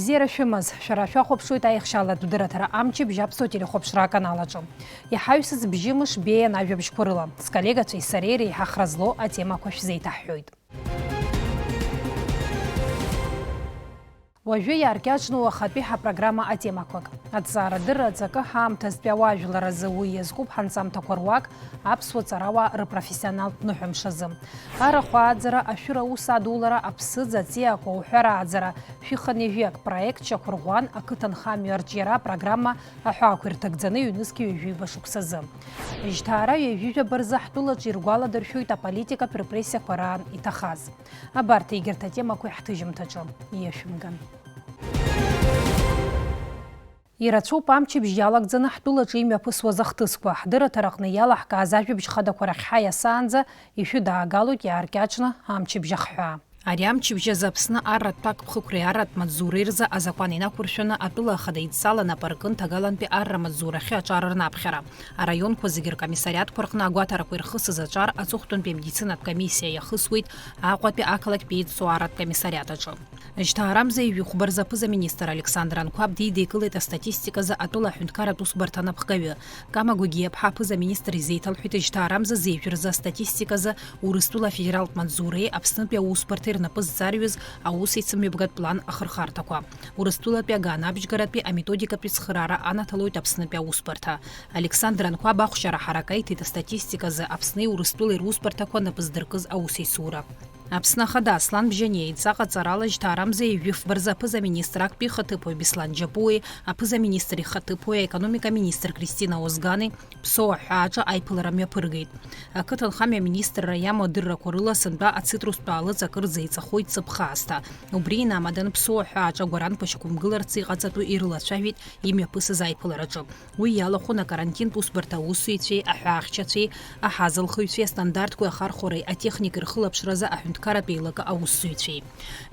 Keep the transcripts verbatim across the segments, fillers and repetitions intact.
Бзиара шәымаз, шәара шәахәаԥшуеит аихшьалатә дырраҭара Амчыбжь Аԥсуа телехәаԥшра аканал аҿы. Иҳаҩсыз бжьымш беиан ажәабжьқәа рыла, сколлегацәеи сареи реиҳа хра злоу атемақәа шәзеиҭаҳҳәоит. Уажәы иааркьаҿны уахатәи ҳапрограмма атемақәак. Аҭҵаарадырра аҵакы ҳаамҭазтәи ауаажәлар азы уи иазкуп ҳанҵамҭақәа руак аԥсуа ҵарауаа рыпрофессионалтә ныҳәамш азы. Арахә ааӡара, ашәыра аус адулара, аԥсыӡ, аҵиаақәа уҳәа рааӡара, шәихынҩажәи ак проект шьақәырӷәӷәан, ақыҭанхамҩа арҿиара апрограмма аҳәаақәа ирҭагӡаны ҩнызқь ҩажәи ҩба шықәсазы. Жьҭаара ҩажәи жәаба рзы ҳтәылаҿы иргәаладыршәоит аполитикатә репрессиақәа раан иҭахаз. Абарҭ егьырҭ атемақәа ҳҭыжьымҭаҿы иашәымган. Ирацәоуп амчыбжь иалагӡаны ҳтәылаҿы имҩаԥысуаз ахҭысқәа, ҳдырраҭараҟны иалаҳкааз ажәабжь хадақәа рахь ҳаиасаанӡа ишәыдаагалоит иааркьаҿны амчыбжь ахҳәаа. Ари амчыбжь азы Аԥсны арратә ҭакԥхықәреи арратә маҵзуреи рзы азакәан инақәыршәаны атәыла ахада идҵала нап аркын ҭагалантәи арра маҵзурахьы аҿар рнаԥхьара. Араионқәа зегьы ркомиссариатқәа рҟны агәаҭарақәа ирхысыз аҿар аҵыхәтәантәи амедицинатә комиссиа иахысуеит Аҟәатәи ақалақьтәи еидҵоу арратә комиссариат аҿы. Жьҭаарамза ҩажәи хәба рзы аԥыза-министр Александр Анқәаб дидикылеит астатистиказы атәыла аҳәынҭқарратә усбарҭа анапхгаҩы. Кама Гәыгиаԥҳа аԥыза-министр изеиҭалҳәеит, жьҭаарамза зежә рзы астатистиказы Урыстәыла афедералтә маҵзуреи Аԥснытәи аусбарҭеи рнапы зҵарҩыз аусеицымҩаԥгатә план ахырхарҭақәа. Урыстәылатәи аганабжьгаратәи аметодикатәи цхыраара анаҭалоит Аԥснытәи аусбарҭа. Александр Анқәаб ахәшьара ҳаракаиҭеит астатистиказы Аԥсни Урыстәылеи русбарҭақәа напы здыркыз аусеицура. Аԥсны Ахада Аслан Бжьаниа идҵа ҟаҵарала жьҭаарамза ҩажәи фба рзы аԥыза-министр актәи ихаҭыԥуаҩ Беслан Џьапуи, аԥыза-министр ихаҭыԥуаҩ, аекономика министр Кристина Озгани Ԥсоу аҳәааҿы аиԥылара мҩаԥыргеит. Ақыҭанхамҩа аминистрра иамоу адыррақәа рыла сынтәа ацитрустә аалыҵ акырӡа иҵахоит ҵыԥх аасҭа. Убри инамадан Ԥсоу аҳәааҿы агәаранқәа шьақәымгыларц иҟаҵатәу ирылацәажәеит имҩаԥысыз аиԥылараҿы. Уи иалахәын акарантинтә усбарҭа аусзуҩцәеи аҳәаахьчацәеи, аҳазалхыҩцәеи, астандартқәеи ахархәареи атехникеи рхылаԥшразы аҳәынҭқарратә еилакы аусзуҩцәеи.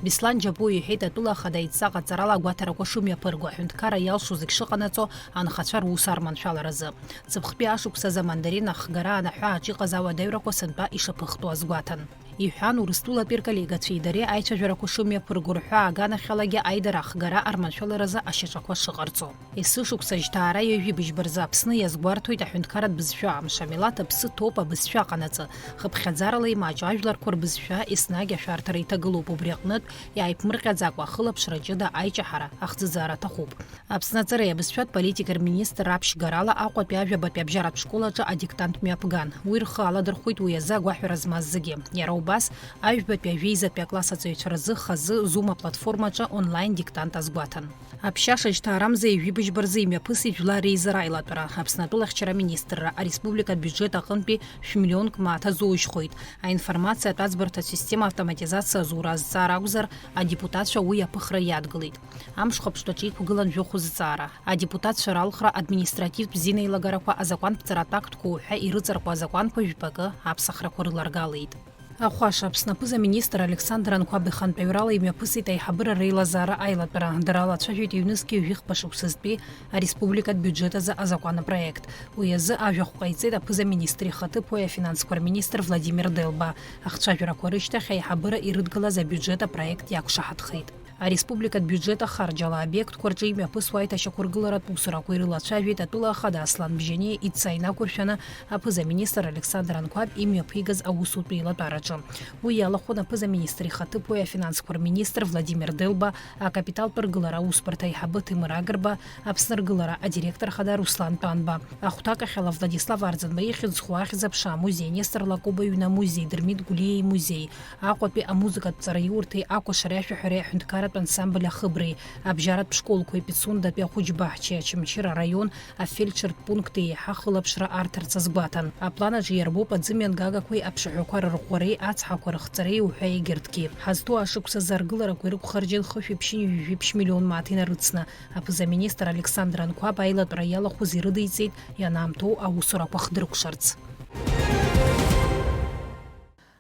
Беслан Џьапуа иҳәеит, атәыла ахада идҵа ҟаҵарала агәаҭарақәа шымҩаԥырго, аҳәынҭқарра иалшо зегь шыҟанаҵо анхацәа рус арманшәаларазы. Ҵыԥхтәи ашықәсазы амандарин ахгара анаҳәааҿ иҟаз ауадаҩрақәа сынтәа ишаԥыхтәу азгәаҭан. Иҳәан, Урыстәылатәи рколлегацәеи дареи аицәажәарақәа шымҩаԥырго рҳәаа аганахьалагьы аидаара ахгара арманшәаларазы ашьаҿақәа шыҟарҵо. Есышықәса жьҭаара ҩажәи быжьба рзы Аԥсны иазгәарҭоит аҳәынҭқарратә бызшәа амш, амилаҭ аԥсы ҭоуп абызшәа аҟанаҵы, хыԥхьаӡарала имаҷу ажәларқәа рбызшәа еснагь ашәарҭара иҭагылоуп, убри аҟнытә иааиԥмырҟьаӡакәа ахылаԥшра ҷыда аиҷаҳара ахӡыӡаара аҭахуп. Аԥсны аҵареи абызшәатә политикеи рминистр аԥшьгарала Аҟәатәи ажәабатәи абжьаратә школ аҿы адиктант мҩаԥган. Уи рхы аладырхәит уи азы агәаҳәара змаз зегьы. Иара убас, ажәбатәи ажәеизатәи акласс аҵаҩцәа рзы хазы Zoom аплатформаҿы онлайн диктант азгәаҭан. Аԥшьаша жьҭаарамза ҩажәи быжьба рзы имҩаԥысит жәлар реизара аилатәара. Аԥсны атәылахьчара аминистрра ареспубликатә биуџьет аҟынтәи шәмиллионк мааҭ азоужьхоит. Аинформациатә аӡбарҭа система автоматизациа азура азҵаара акәзар, адепутатцәа уи аԥыхра иадгылеит. Амш хәаԥштәаҿы иқәгылан жәохә зҵаара. Адепутатцәа ралхра административтә зинеилагарақәа, азакәанԥҵаратә актқәа уҳәа ирыҵаркуа азакәанқәа жәпакы аԥсахрақәа рыларгалеит. Ахәаша Аԥсны аԥыза-министр Александр Анқәаб ихантәаҩрала имҩаԥысит аиҳабыра реилазаара аилатәара. Дара лацәажәеит ҩнызқьи жәахба шықәсазтәи ареспубликатә биуџьет азы азакәан апроект. Уи азы ажәахә ҟаиҵеит аԥыза-министр ихаҭыԥуаҩ афинансқәа рминистр Владимир Делба. Ахцәажәарақәа рышьҭахь аиҳабыра ирыдгылаз абиуџьет апроект иақәшаҳаҭхеит. Ареспубликатә биуџьет ахарџьала аобиектқәа рҿы имҩаԥысуа аиҭашьақәыргыларатә усурақәа ирылацәажәеит атәыла ахада Аслан Бжьаниа идҵа инақәыршәаны аԥыза-министр Александр Анқәаб имҩаԥигаз аусутә еилатәараҿы. Уи иалахәын аԥыза-министр ихаҭыԥуаҩ афинансқәа рминистр Владимир Делба, акапиталтә ргылара аусбарҭа аиҳабы Ҭемыр Агрба, Аԥсны ргылара адиректор хада Руслан Тәанба. Ахәҭакахьала Владислав Арӡынба ихьӡ зху ахьӡ-аԥша амузеи, Нестор Лакоба иҩны амузеи, Дырмит Гәлиа имузеи, Аҟәатәи амузыкатә ҵараиурҭеи акәашареи ашәаҳәареи аҳәынҭқарратә ансамбль ахыбреи, абжьаратә школқәеи, Пицундатәи ахәыҷбаҳчеи, Очамчыра араион афельдшертә пункти еиҳа ахылаԥшра арҭарц азгәаҭан. Аплан аҿы иарбоуп аӡымҩангагақәеи аԥшаҳәақәа рырӷәӷәареи, ацҳақәа рыхҵареи уҳәа егьырҭгьы. Ҳазҭоу ашықәсазы аргыларақәа ирықәхарџьын хышәи ԥшьынҩажәи жәиԥшь миллион мааҭ инарыцны. Аԥыза-министр Александр Анқәаб аилатәара иалахәыз ирыдиҵеит, ианаамҭоу аусурақәа хдыркәшарц.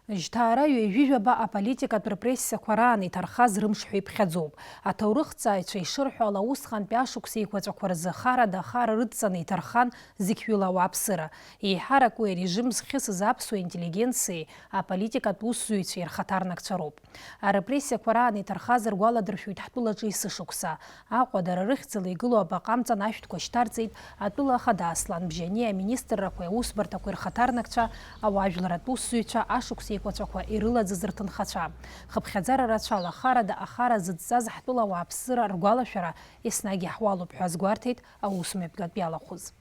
Жьҭаара ҩажәижәаба аполитикатә репрессиақәа раан иҭархаз рымш ҳәа иԥхьаӡоуп. Аҭоурыхҭҵааҩцәа ишырҳәо ала, усҟантәи ашықәс еиқәаҵәақәа рзы харада ахара рыдҵаны иҭархан зықьҩыла ауааԥсыра. Еиҳарак уи арежим зхьысыз аԥсуа интеллигенциеи аполитикатә усзуҩцәеи рхаҭарнакцәа роуп. Арепрессиақәа раан иҭархаз ргәаладыршәоит ҳтәылаҿы есышықәса. Аҟәа дара рыхьӡала игылоу абаҟа амҵан ашәҭқәа шьҭарҵеит атәыла ахада Аслан Бжьаниа, аминистррақәеи аусбарҭақәеи рхаҭарнакцәа, ауаажәларратә усзуҩцәа ашықәс еиқәаҵәақәа ирылаӡыз рҭынхацәа. Хыԥхьаӡара рацәала харада ахара зыдҵаз ҳтәыла ауааԥсыра ргәалашәара еснагь иаҳуалуп ҳәа азгәарҭеит аусмҩаԥгатә иалахәыз.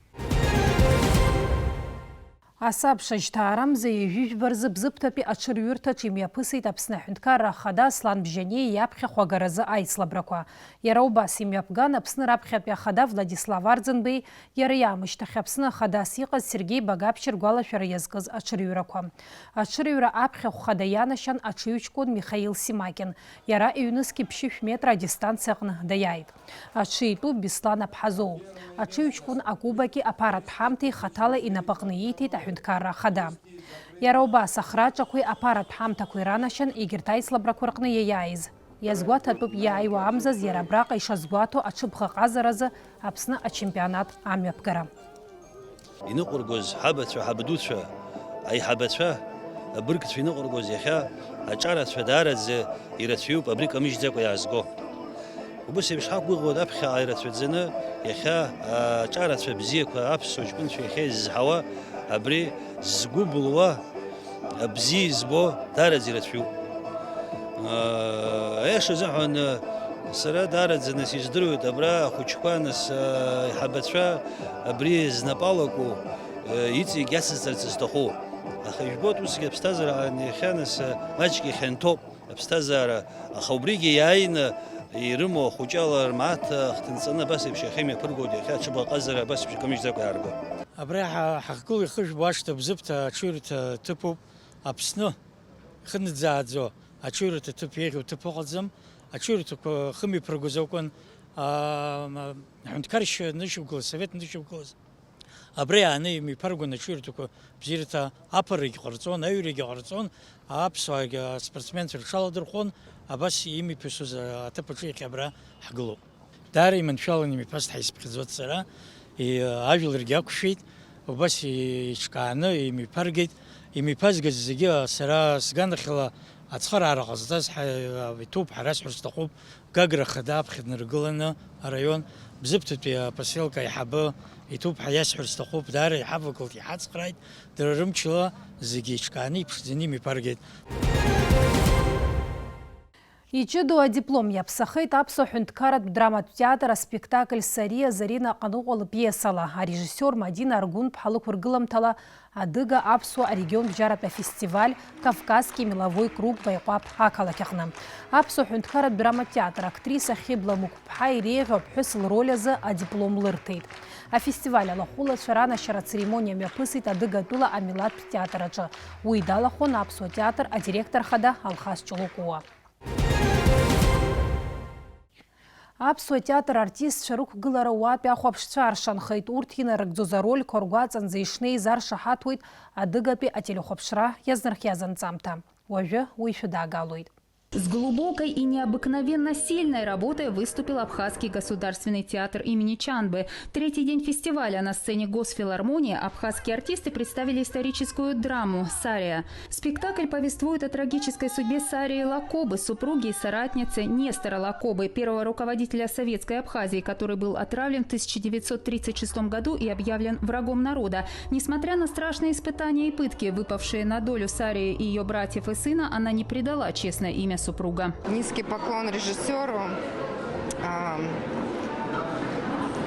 Асабша жьҭаарамза ҩажәи жәба рзы Бзыԥҭатәи аҽырҩырҭаҿ имҩаԥысит Аԥсны Аҳәынҭқарра Ахада Аслан Бжьаниа иаԥхьахә агаразы аицлабрақәа. Иара убас имҩаԥган Аԥсны раԥхьатәи Ахада Владислав Арӡынбеи, иара иаамышьҭахь Аԥсны Ахадас иҟаз Сергеи Багаԥшь ргәалашәара иазкыз аҽырҩрақәа. Аҽырҩра аԥхьахә хада ианашьан аҽыҩҷкәын Михаил Симакин. Иара ҩнызқь ԥшьышә метра адистанциа аҟны даиааит. Аҽы итәуп Беслан Аԥҳазоу. Аҽыҩҷкәын акубаки аԥаратә ҳамҭеи хаҭала инапаҟны ииҭеит Аҳәынҭқарра Ахада. Иара убас ахраҿақәеи аԥаратә ҳамҭақәеи ранашьан егьырҭ аицлабрақәа рҟны иаиааиз. Иазгәаҭатәуп, иааиуа амзаз иара абраҟа ишазгәаҭо аҽыбӷаҟазаразы Аԥсны ачемпионат амҩаԥгара. Иныҟәыргоз ҳабацәа, ҳабдуцәа, аиҳабацәа, абыргцәа иныҟәыргоз иахьа аҿарацәа даараӡа ирацәаҩуп абри камыжьӡакәа иаазго. Убыс еиԥш ҳақәгәыӷуан аԥхьаҟа ирацәаӡаны иахьа аҿарацәа бзиақәа аԥсуа ҷкәынцәа иахьа изызҳауа абри згәы былуа, абзиа избо даараӡа ирацәаҩуп. Аиаша азыҳәан, сара даараӡа нас издыруеит абра ахәыҷқәа, нас, аиҳабацәа абри знапы алаку, иҵегь иацысҵарц зҭаху. Аха ижәбоит, усгьы аԥсҭазаара аан иахьа нас маҷк ихьанҭоуп аԥсҭазаара, аха убригьы иааины ирымоу ахәыҷала рмааҭ ахҭынҵаны абас еиԥш иахьа имҩаԥыргоит, иахьа аҽыбӷаҟазара абас еиԥш акамыжьӡакәа иаарго. Абра ҳа-, ҳахьгылоу ихыжәбо ашҭа Бзыԥҭа аҽыҩрҭа ҭыԥуп. Аԥсны ихынаӡааӡо аҽыҩрҭа ҭыԥ еиӷьу ҭыԥ ыҟаӡам. Аҽыҩрҭақәа хымҩаԥыргоз акәын, аа, ма-, аҳәынҭқаршьа анышьақәгылаз, асовет анышьақәгылаз. Абра иааны имҩаԥыргон аҽыҩрҭақәа бзиарҭа аԥыррагьы ҟарҵон, аҩрагьы ҟарҵон, аԥсуаагьы аспортсменцәа рҽаладырхәон, абас имҩаԥысуаз аҭыԥ аҿы иахьа абра ҳгылоуп. Даара иманшәаланы имҩаԥаст ҳәа исыԥхьаӡоит сара, и-, ажәларгьы ақәшәеит, убас и-, иҿкааны имҩаԥаргеит. Имҩаԥазгаз зегьы сара сганахьала ацхыраара ҟазҵаз ҳа-, иҭоуп, ҳара сҳәар сҭахуп, Гагра Ахада аԥхьа днаргыланы араион, Бзыԥҭатәи апоселка аиҳабы иҭоуп ҳәа иасҳәар сҭахуп, даара иҳавагылт, иҳацхрааит, дара рымчала зегьы еиҿкааны иԥшӡаны имҩаԥаргеит. Иҷыдоу адиплом иаԥсахеит Аԥсуа ҳәынҭқарратә драматә театр аспектакль Сариа Зарина Аҟаныҟәа лпиесала. Арежиссиор Мадина Аргәынԥҳа лықәыргыламҭала адыга-аԥсуа арегионбжьаратә афестиваль Кавказский меловой круг Баиҟәаԥ ақалақь аҟны. Аԥсуа ҳәынҭқарратә драматә театр актриса Хьыбла Мықәԥҳа иреиӷьу аԥҳәыс лроль азы адиплом лырҭеит. Афестиваль алахәылацәа ранашьара ацеремониа мҩаԥысит Адыгатәыла амилаҭтә театр аҿы. Уи далахәын аԥсуа театр адиректор хада Алхас Ҷлокәуа. Аԥсуа театр артистцәа рықәгылара уаатәи ахәаԥшцәа аршанхеит. Урҭ инарыгӡоз арольқәа ргәаҵанӡа ишнеиз аршаҳаҭуеит адыгатәи ателехәаԥшра иазнархиаз анҵамҭа. Уажәы уи шәыдаагалоит. С глубокой и необыкновенно сильной работой выступил Абхазский государственный театр имени Чанбы. Третий день фестиваля. На сцене Госфилармонии абхазские артисты представили историческую драму «Сария». Спектакль повествует о трагической судьбе Сарии Лакобы, супруги и соратницы Нестора Лакобы, первого руководителя Советской Абхазии, который был отравлен в тысяча девятьсот тридцать шестом году и объявлен врагом народа. Несмотря на страшные испытания и пытки, выпавшие на долю Сарии и её братьев и сына, она не предала честное имя супруга. Низкий поклон режиссёру. Ам,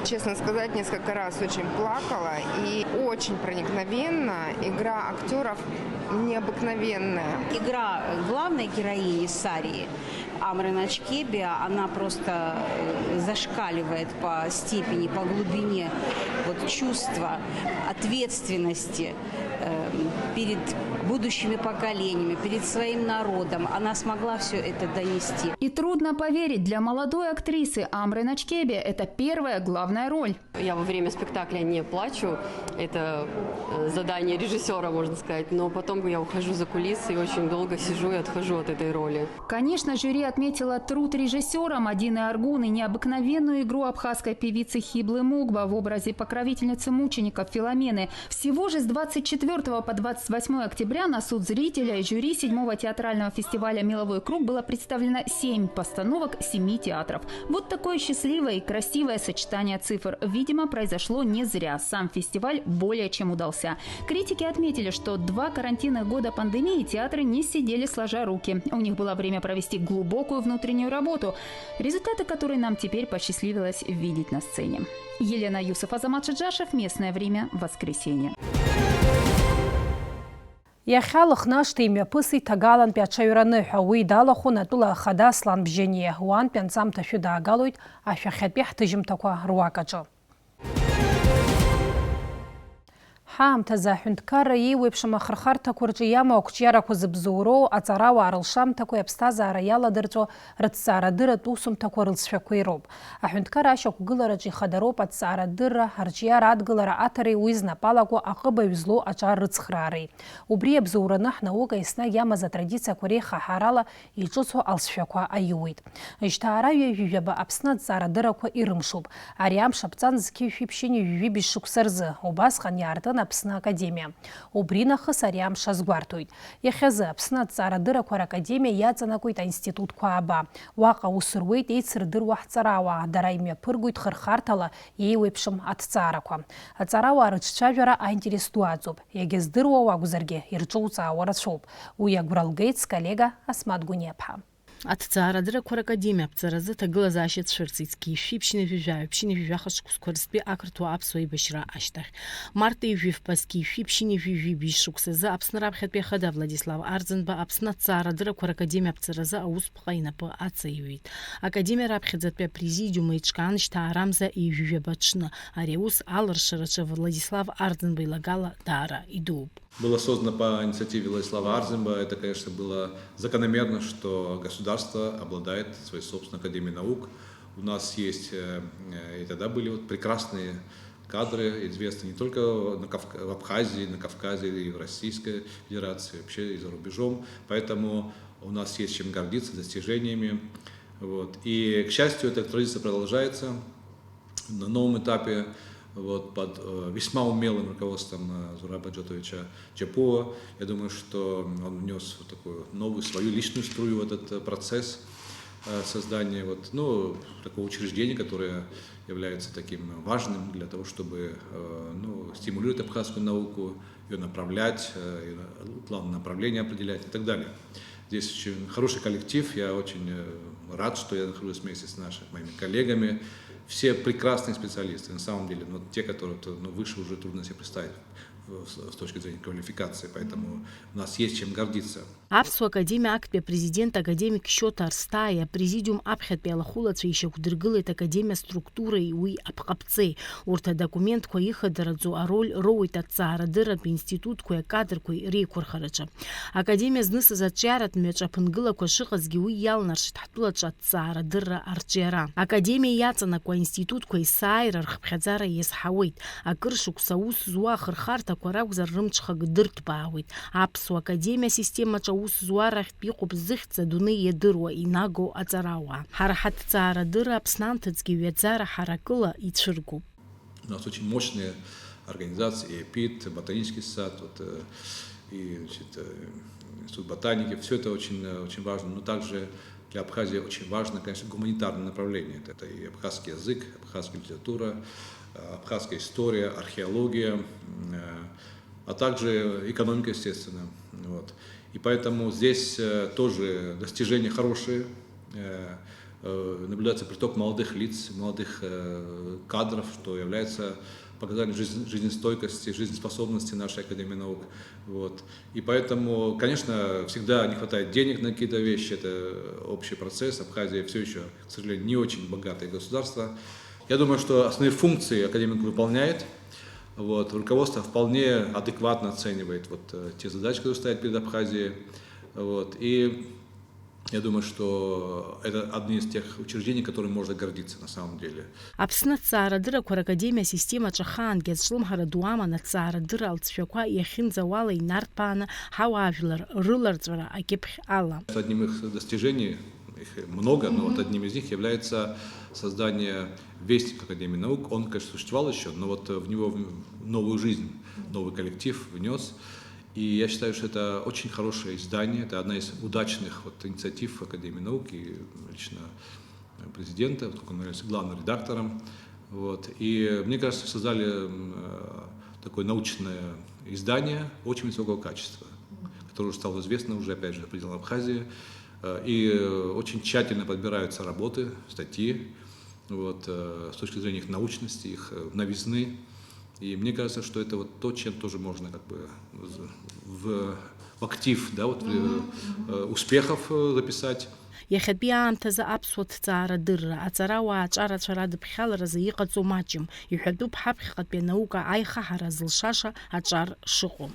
честно сказать, несколько раз очень плакала. И очень проникновенно. Игра актёров необыкновенная. Игра главной героини Сарии, Амры Начкебия, она просто, э, зашкаливает по степени, по глубине вот чувства ответственности, э, перед будущими поколениями, перед своим народом. Она смогла все это донести. И трудно поверить, для молодой актрисы Амры Начкебе это первая главная роль. Я во время спектакля не плачу, это э, задание режиссера, можно сказать, но потом я ухожу за кулисы и очень долго сижу и отхожу от этой роли. Конечно, жюри отметило труд режиссера Мадины Аргун и необыкновенную игру абхазской певицы Хиблы Мугба в образе покровительницы мучеников Филомены. Всего же с двадцать четвёртого по двадцать восьмое октября на суд зрителя и жюри седьмого театрального фестиваля «Меловой круг» было представлено семь постановок семи театров. Вот такое счастливое и красивое сочетание цифр. Видимо, произошло не зря. Сам фестиваль более чем удался. Критики отметили, что два карантинных года пандемии театры не сидели сложа руки. У них было время провести глубокую внутреннюю работу, результаты которой нам теперь посчастливилось видеть на сцене. Елена Юсов, Азамат Шаджашев. Местное время. Воскресенье. Иахьа Лыхнашҭа имҩаԥысит ҭагалантәи аҽаҩраныҳәа. Уи далахәын атәыла ахада Аслан Бжьаниа. Уантәи анҵамҭа шәыдаагалоит ашәахьатәи ҳҭыжьымҭақәа руак аҿы. Ҳаамҭазы аҳәынҭқарра еиуеиԥшым ахырхарҭақәа рҿы иамоу ақәҿиарақәа зыбзоуроу аҵарауаа рылшамҭақәеи аԥсҭазаара иаладырҵәо рыҭҵаарадырратә усумҭақәа рылҵшәақәеи роуп. Аҳәынҭқар ашьақәгылараҿы ихадароуп аҭҵаарадырра, арҿиара адгылара аҭареи уи знапалакуа аҟыбаҩ злоу аҿар рыцхраареи. Убри иабзоураны ҳнаука еснагь иамаз атрадициақәа реихаҳарала иҿыцу алҵшәақәа аиуеит. Жьҭаара ҩажәи жәаба Аԥсны аҭҵаарадыррақәа ирымшуп. Ари амш аԥҵан зқьи шәи ԥшьынҩажәи жәибжь шықәса рзы, убасҟан иаартын Аԥсны Академиа. Убри нахыс ари амш азгәарҭоит. Иахьазы Аԥсны аҭҵаарадыррақәа ракадемиа иаҵанакуеит аинститутқәа ааба. Уаҟа аус руеит еицырдыруа ҳҵарауаа, дара имҩаԥыргоит хырхарҭала еиуеиԥшым аҭҵаарақәа. Аҵарауаа рыҿцәажәара аинтерес ду аҵоуп. Иагьаздыруа уакәзаргьы, ирҿуҵаауа рацәоуп. Уи агәра лгеит сколлега Асмаҭ Гәыниаԥҳа. Аҭҵаарадыррақәа ракадемиа аԥҵаразы аҭагылазаашьа цәырҵит зқьи жәшәи ԥшьынҩажәи жәаҩа, ԥшьынҩажәи жәаха шықәсқәа рзтәи ақырҭуа-аԥсуа еибашьра ашьҭахь. Март ҩажәи фба зқьи жәшәи ԥшьынҩажәи жәибжь шықәсазы Аԥсны раԥхьатәи ахада Владислав Арӡынба Аԥсны аҭҵаарадыррақәа ракадемиа аԥҵаразы аусԥҟа инапы аҵаиҩит. Академиа раԥхьаӡатәи апрезидиум еиҿкаан жьҭаарамза ҩажәи жәаба ҽны. Ари аус алыршараҿы Владислав Арӡынба илагала даара идууп. Было создано по инициативе Владислава Арзимба. Это, конечно, было закономерно, что государство обладает своей собственной академией наук. У нас есть, э, э, и тогда были вот прекрасные кадры, известные не только на Кавка-, в Абхазии, на Кавказе, и в Российской Федерации, вообще и за рубежом. Поэтому у нас есть чем гордиться достижениями. Вот. И, к счастью, эта традиция продолжается на новом этапе, вот, под, э, весьма умелым руководством, э, Зураба Джатовича Джапуа. Я думаю, что он внес вот такую новую свою личную струю в этот, э, процесс, э, создания вот, ну, такого учреждения, которое является таким важным для того, чтобы, э, ну, стимулировать абхазскую науку, её направлять, э, её главное направление определять и так далее. Здесь очень хороший коллектив, я очень, э, рад, что я нахожусь вместе с нашими, моими коллегами. Все прекрасные специалисты, на самом деле, но те, которые, то, ну, выше уже трудно себе представить в, с, с точки зрения квалификации, поэтому у нас есть чем гордиться. Аԥсуа академиа актәи апрезидент академик Шьоҭа Арсҭааи апрезидиум аԥхьатәи алахәылацәеи ишьақәдыргылеит академиа структуреи уи аԥҟаԥҵеи. Урҭ адокументқәа ихадараӡоу ароль роуеит аҭҵаарадырратә институтқәеи акадрқәеи реиқәырхараҿы. Академиа знысыз аҿиаратә мҩаҿ аԥынгылақәа шыҟазгьы уи иалнаршеит ҳтәылаҿы аҭҵаарадырра арҿиара. Академиа иаҵанакуа аинститутқәа есааира рхыԥхьаӡара иазҳауеит. Акыр шықәса аус зуа ахырхарҭақәа ракәзар, рымҽхак дырҭбаауеит. Аԥсуа академиа асистемаҿы аус зуа рахьтә иҟоуп зыхьӡ адунеи иадыруа инаго аҵарауаа. Ҳара ҳаҭҵаарадырра Аԥсны анҭыҵгьы ҩаӡара ҳаракыла ицәыргоуп. У нас очень мощные организации, и ЭПИТ, и Ботанический сад, вот, э, и, значит, э, Институт ботаники. Всё это очень, э, очень важно. Но также для Абхазии очень важно, конечно, гуманитарное направление. Это, это и абхазский язык, абхазская литература, э, абхазская история, археология, м, э, а также экономика, естественно. Вот. И поэтому здесь, э, тоже достижения хорошие. Э, э, наблюдается приток молодых лиц, молодых, э, кадров, что является показателем жизнь-, жизнестойкости, жизнеспособности нашей Академии наук. Вот. И поэтому, конечно, всегда не хватает денег на какие-то вещи, это общий процесс. Абхазия всё ещё, к сожалению, не очень богатое государство. Я думаю, что основные функции академик выполняет. Вот. Руководство вполне адекватно оценивает вот, э, те задачи, которые стоят перед Абхазией. Вот. И я думаю, что это одни из тех учреждений, которыми можно гордиться на самом деле. Аԥсны аҭҵаарадыррақәа ракадемиа асистемаҿы ахаангьы азҿлымҳара ду аман аҭҵаарадырра алҵшәақәа иахьынӡауала инарҭбааны ҳауаажәлар рыларҵәара акьыԥхь ала. Одним из достижений, их много, но вот одним из них является создание Вестник Академии наук. Он, конечно, существовал ещё, но вот, э, в него в-, новую жизнь, новый коллектив внёс. И я считаю, что это очень хорошее издание, это одна из удачных вот инициатив Академии наук и лично президента, вот как он является главным редактором. Вот. И мне кажется, создали, м, э, такое научное издание очень высокого качества, которое уже стало известно уже, опять же, за пределами Абхазии. Э, и, э, очень тщательно подбираются работы, статьи, вот, э, с точки зрения их научности, их, э, новизны. И мне кажется, что это вот то, чем тоже можно как бы в, в, в актив, да, вот, э, э, успехов, э, записать. Иахьатәи аамҭазы аԥсуа ҭҵаарадырра, аҵарауаа аҿарацәа радыԥхьаларазы иҟаҵоу маҷым, иҳәатәуп ҳаԥхьаҟатәи анаука аихаҳара зылшаша аҿар шыҟоу.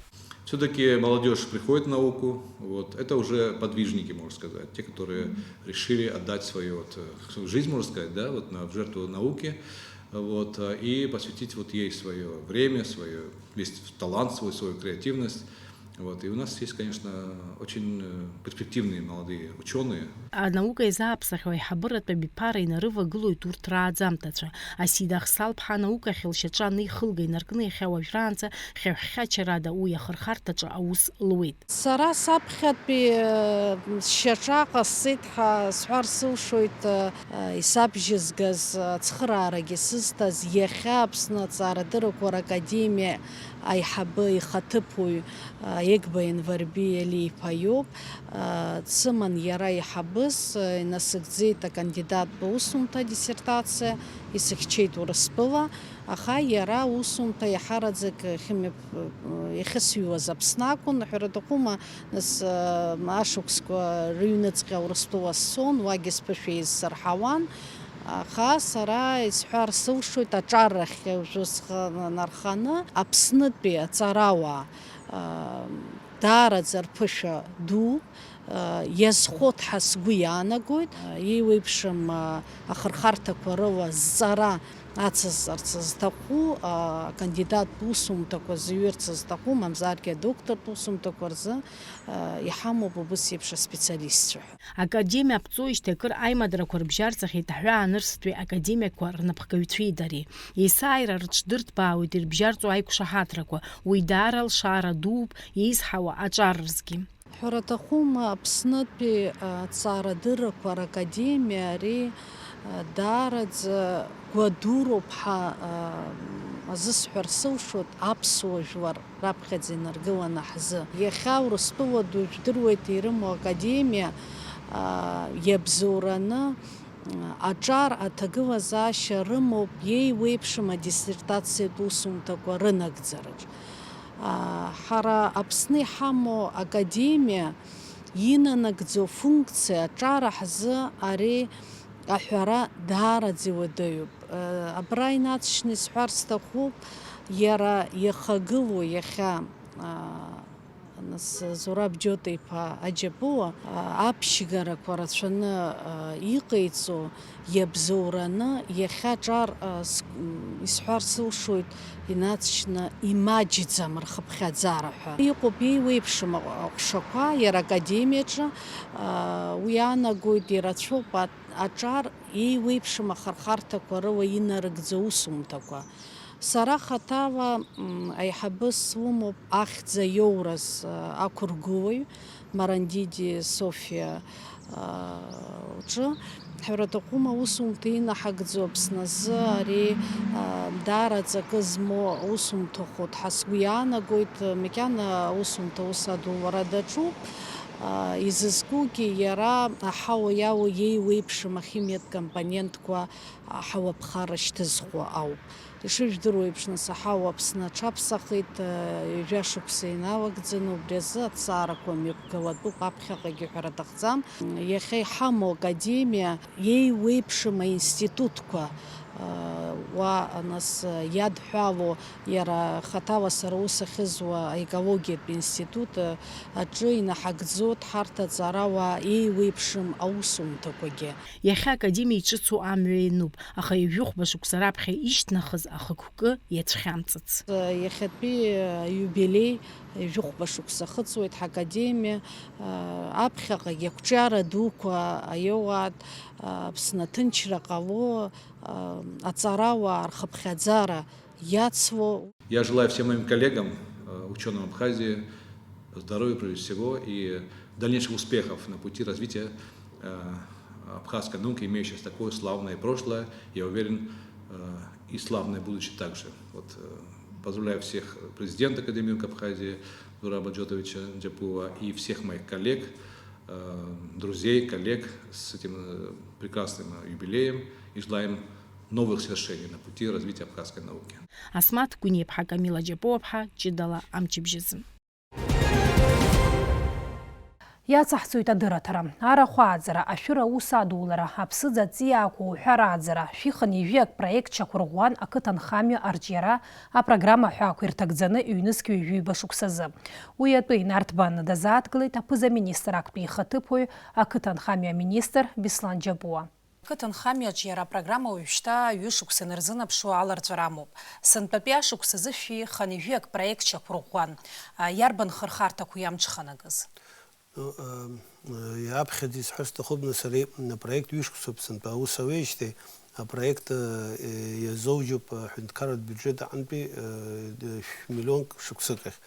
Всё-таки молодёжь приходит в науку, вот, это уже подвижники, можно сказать, те, которые решили отдать свою вот, э, свою жизнь, можно сказать, да, вот на, в жертву науке, вот, э, и посвятить вот ей своё время, своё, весь талант свой, свою креативность. Вот, и у нас есть, конечно, очень, э, перспективные молодые учёные. Анаука изааԥсахьоу аиҳабыратә абиԥара инарывагылоит урҭ рааӡамҭацәа. Асида Ахсалԥҳа анаукахь лшьаҿа анихылга инаркны иахьа уажәраанӡа хьаҳәхьачарада уи ахырхарҭаҿы аус луеит. Сара саԥхьатәи, э, сшьаҿа ҟасҵеит ҳәа сҳәар сылшоит, э, исабжьызгаз, ацхыраарагьы сызҭаз, иахьа Аԥсны аҵаарадыррақәа ракадемиа аиҳабы ихаҭыԥуаҩ, э, Егба Енварби Елиԥа иоуп. Э, дсыман иара аиҳабыс, э, инасыгӡеит акандидаттә усумҭа диссертациа, исыхьчеит Урыстәыла. Аха иара аусумҭа иаҳараӡак иахьымҩаԥ-, иахьысҩуаз Аԥсны акәын, ҳәара аҭахума, нас, ашықәсқәа рыҩныҵҟьа Урыстәыла сцон, уагьы сԥышәа еизсырҳауан, аха сара исҳәар сылшоит, аҿар ахь уажәы схы нарханы, Аԥснытәи аҵарауаа, даараӡа рԥышәа ду, иазхоит ҳәа сгәы иаанагоит. Еиуеиԥшым ахырхарҭақәа рыла зҵара ацызҵарц зҭаху, акандидаттә усумҭақәа зҩырц зҭаху, мамзаргьы адоктортә усумҭақәа рзы иҳамоуп убыс еиԥш аспециалистцәа ҳәа. Академиа аԥҵоижьҭеи акыр аимадарақәа рыбжьарҵахьеит аҳәаа анырстәи академиақәа рнапхгаҩцәеи дареи. Есааира рыҽдырҭбаауеит ирыбжьарҵо аиқәшаҳаҭрақәа, уи даара алшара дууп еизҳауа аҿар рзгьы. Ҳәара аҭахума, Аԥснытәи, а, аҭҵаарадыррақәа ракадемиа ари, а, даараӡа гәадуроуп ҳәа, а, азысҳәар сылшоит аԥсуа жәлар раԥхьаӡа инаргыланы ҳзы. Иахьа Урыстәыла ду жәдыруеит ирымоу академиа, а, иабзоураны, аҿар аҭагылазаашьа рымоуп еиуеиԥшым адиссертациатә усумҭақәа рынагӡараҿ. Ҳара Аԥсны иҳамоу академиа инанагӡо функциа аҿар ҳзы ари аҳәара даараӡа иуадаҩуп. Абра инаҵшьны исҳәар сҭахуп, иара иахагылоу иахьа, нас, Зураб Џьота-иԥа Аџьабуа, а, аԥшьгарақәа рацәаны, а, иҟаиҵо, иабзоураны, иахьа аҿар, а, с-, м, исҳәар сылшоит, инаҵшьны имаҷӡам рхыԥхьаӡара ҳәа. Иҟоуп еиуеиԥшым аҟ-, аҟәшақәа, иара академиаҿы, а, уи иаанагоит, ирацәоуп а-, аҿар еиуеиԥшым ахырхарҭақәа рыла инарыгӡо усумҭақәа. Сара хаҭала, м, аиҳабы сумоуп ахьӡ аиоураз, а, ақәыргылаҩ, Марандиди Софиа, а, лҿы. Ҳәара аҭахума, усумҭа инаҳагӡо Аԥсны азы ари, а, даара аҵакы змоу усумҭахоит ҳәа сгәы иаанагоит, макьана аусумҭа ус адулара даҿуп. А, изызкугьы иара аҳауа иалоу еиуеиԥшым ахимиатә компонентқәа аҳауа ԥхара шьҭызхуа ауп. Ишыжәдыруа еиԥш, нас, аҳауа Аԥсны аҽаԥсахит, ҩажәа шықәса иналагӡаны, убри азы аҭҵаарақәа мҩаԥгалатәуп, аԥхьаҟагьы ҳәара аҭахӡам. Иахьа иҳамоу академиа еиуеиԥшым аинститутқәа, Уа, нас, иадҳәалоу иара хаҭала сара аус ахьызуа аекологиатә институт аҿы инаҳагӡоит ҳарҭ аҵарауаа еиуеиԥшым аусумҭақәагьы. Иахьа академиа иҿыцу амҩа иануп, аха ҩажәихәба шықәса раԥхьа ишьҭнахыз ахықәкы иацәхьамҵыц. Иахьатәи аиубилеи ҩажәихәба шықәса ахыҵуеит ҳакадемиа, аԥхьаҟагь ақәҿиара дуқәа аиоуаат, Аԥсны аҭынчра ҟало, аҵарауаа рхыԥхьаӡара иацло. Я желаю всем моим коллегам, э, учёным Абхазии, здоровья прежде всего и дальнейших успехов на пути развития, э, абхазской науки, имеющей такое славное прошлое, я уверен, э, и славное будущее также. Вот, э, поздравляю всех, президента Академии наук Абхазии Зураба Джотовича Джапуева и всех моих коллег, э, друзей, коллег с этим, э, прекрасным, э, юбилеем и желаем новых свершений на пути развития абхазской науки. Асмаҭ Гәыниаԥҳа, Камила Џьапуаԥҳа, ҷыдала амчыбжьазы. Иацаҳҵоит адырраҭара. Арахә ааӡара, ашәыра аус адулара, аԥсыӡ аҵиаақәа уҳәа рааӡара, шәи хынҩажәи ак проект шьақәырӷәӷәан ақыҭанхамҩа арҿиара апрограмма аҳәаақәа ирҭагӡаны ҩнызқь ҩажәиба шықәсазы. Уи атәы инарҭбааны дазааҭгылеит аԥыза-министр актәи ихаҭыԥуаҩ, ақыҭанхамҩа аминистр Беслан Џьапуа. Ақыҭанхамҩаҿ иара апрограмма уажәшьҭа ҩышықәса инарзынаԥшуа аларҵәара амоуп. Сынтәатәи ашықәсазы шәи хынҩажәи ак проект шьақәырӷәӷәан. Иарбан хырхарҭақәоу иамҽханакыз? Ну, э, э, иаԥхьаӡа исҳәар сҭахуп, нас ари апроект ҩышықәсоуп сынтәа аус ауеижьҭеи, апроект, э, э, иазоужьуп, э, аҳәынҭқарратә биуџьет аҟынтәи, э, д-, шә-, миллионк шықәсык ахь.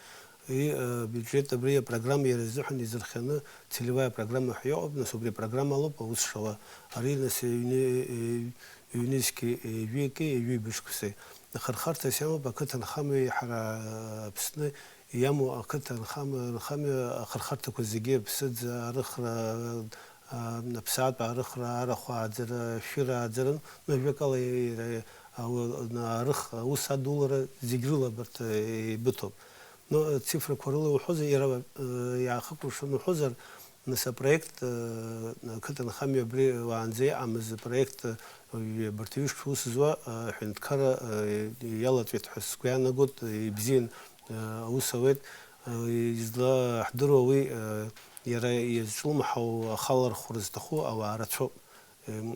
И, э, биуџьет абри апрограмма иара изыҳәан изырхианы целевая программа ҳәа иҟоуп, нас убри апрограмма алоуп аус шауа. Ари, нас, ҩны-, э, ҩнызқьи, э, ҩыки, э, ҩажәи быжқәсеи. Ахырхарҭас иамоуп ақыҭанхамҩеи ҳара, э, Аԥсны иамоу ақыҭанхамҩа, нхамҩа ахырхарҭақәа зегьы, аԥсыӡ арыхра, а, аԥсаатә арыхра, арахә ааӡара, ашәыра ааӡара, ну, ажәакала, иара, ауа-, арых-, аус адулара зегь рыла абарҭ, э, еибыҭоуп. Ну, цифрақәа рыла уҳәозар, иара, э, иаахыкәыршаны уҳәозар, нас апроект, э, ақыҭанхамҩа абри уаанӡа иҟамыз апроект, э, абарҭ аҩышықәса аус зуа, э, аҳәынҭқарра, э, иалаҵәеит ҳәа сгәы иаанагоит, э, ибзиан, э, аус ауеит, э, излаҳдыруа уи, э, иара иазҿлымҳау ахалархәра зҭаху ауаа рацәоуп.